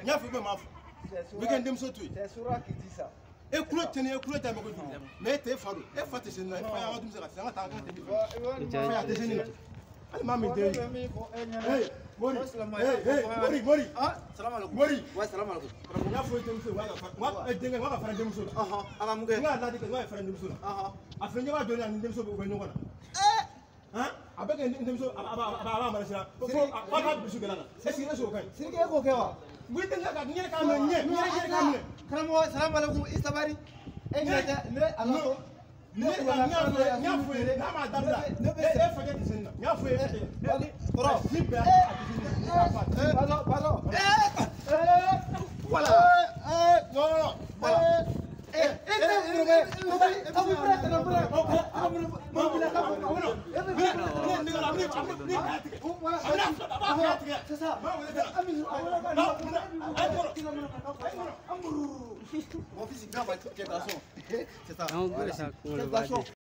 N y'a fɔ i bɛ maa fɔ. Bɛ kɛ n denmuso to yen. C'est Sora qui dit ça. E kulo tɛ ne ye, kulo tɛ mɛ kojugu. Mais e t'e fa don. E fa tɛ se nin na. E fa y'an ka dumuni ka se an ka taa an ka tɛmɛ. Fa a tɛ se nin na. Hali maa min den ye. Hey, Mori. Hey, hey, Mori, Mori. Ah, salam alaikum. Mori. Ouais, salam alaikum. N y'a fɔ i denmuso ye, n ka denkɛ, n ka fara n denmuso la. A ka mun kɛ? N k'a ladi kɛ, n k'a fara n denmuso la. A filɛ ɲɛ b'a jɔ ne ani n denmuso bɛ ɲɔgɔn na. Han? A bɛ kɛ n denmuso a b'a mara sisan. Fo a b'a dusu gɛlɛn na. Est-ce que o ka ɲi? Sidiki, e k'o kɛ wa? N ko i denkɛ ka n yɛrɛ k'a minɛ ɲɛ, n yɛrɛ k'a minɛ. Karamɔgɔ, salam alaikum, i sabari. E ɲɛ tɛ ne ala ko. Ne n y'a fɔ ye n'a m'a dabila e fakɛ tɛ se nin na. N y'a fɔ ye kɔrɔ. A si bɛɛ a tɛ se nin na. Pardon, pardon. Voilà. Non, non, non. Voilà. C'est ça. Mon fils, il vient avec quel garçon? C'est ça. Quel garçon?